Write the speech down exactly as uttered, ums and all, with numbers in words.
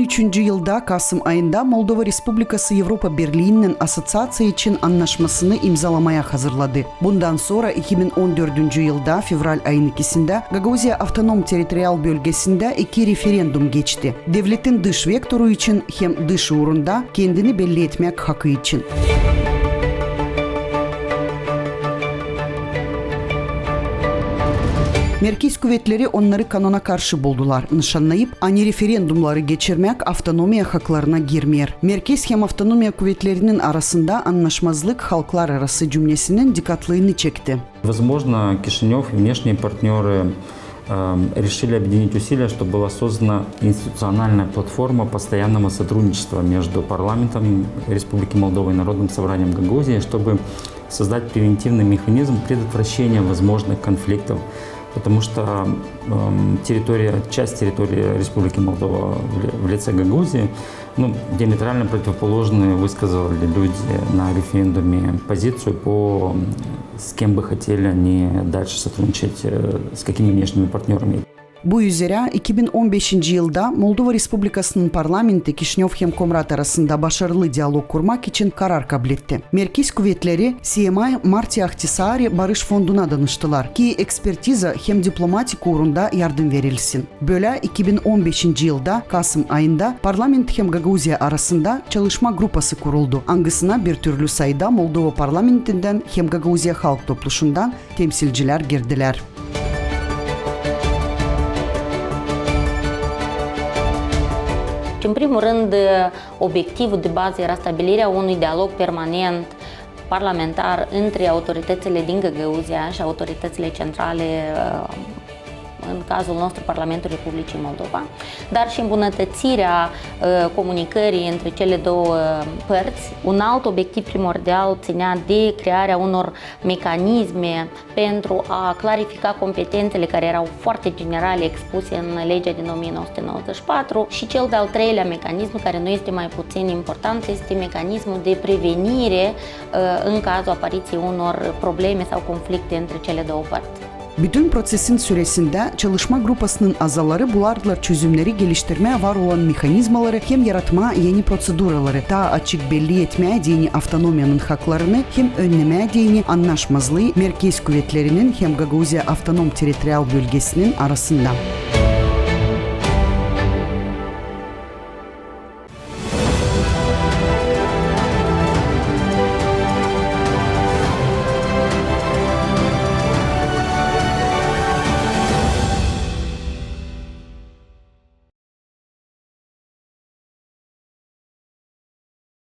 Üçüncü yılda, kasım ayında, Moldova Respublikası Evropa Birliinnän asosiaţiya için annaşmasını imzalamaya hazırladı. Bundan sora iki bin on dördüncü yılda, fevral ayın ikisindä, Gagauziya Avtonom Territorial Bölgesindä iki referendum geçti. Devletin dış vektoru için hem dış uurunda kendini belli etmäk hakı için. Merkez kuvetleri onnarı kanona karşı buldular, nışannayıp, ani referendumları geçirmäk avtonomiya haklarına girmeer. Merkez hem avtonomiya kuvetlerinin arasında annaşmazlık halklararası cümnesinin dikatlıını çekti. Возможно, Кишинёв и внешние партнёры, эм, решили объединить усилия, чтобы была создана институциональная платформа постоянного сотрудничества между парламентом Республики Молдова и Народным собранием Гагаузии, чтобы создать превентивный механизм предотвращения возможных конфликтов, потому что, эм, территория, часть территории Республики Молдова в ли-, в лице Гагаузии, ну, диаметрально противоположную высказали люди на референдуме позицию по, м, с кем бы хотели они дальше сотрудничать, э, с какими внешними партнёрами. Bu üzerä iki bin on beşinci yılda Moldova Respublikasının parlamenti Kişinöv hem Komrat arasında başarılı dialog kurmak için karar kabletti. Merkez kuvetleri C M I Marti Ahtisaari Barış fonduna danıştılar, ki ekspertiza hem diplomatik uurunda yardım verilsin. Bölä iki bin on beşinci yılda, kasım ayında, parlament hem Gagauziya arasında çalışma grupası kuruldu, angısına bir türlü sayıda Moldova parlamentindän hem Gagauziya Halk Topluşundan temsilcilär girdilär. În primul rând, obiectivul de bază era stabilirea unui dialog permanent parlamentar între autoritățile din Găgăuzia și autoritățile centrale, în cazul nostru Parlamentul Republicii Moldova, dar și îmbunătățirea, ă, comunicării între cele două părți. Un alt obiectiv primordial ținea de crearea unor mecanisme pentru a clarifica competențele care erau foarte generale expuse în legea din o mie nouă sute nouăzeci și patru și cel de-al treilea mecanism, care nu este mai puțin important, este mecanismul de prevenire, ă, în cazul apariției unor probleme sau conflicte între cele două părți. Bütün proţesin süresindä çalışma grupasının azaları bulardılar çözümneri geliştirmää var olan mehanizmaları hem yaratmaa eni proţeduraları, taa açık belli etmää deyni avtonomiyanın haklarını hem önnemää deyni annaşmazlıı merkez kuvetlerinin hem Gagauziya Avtonom Territorial Bölgesinin arasında.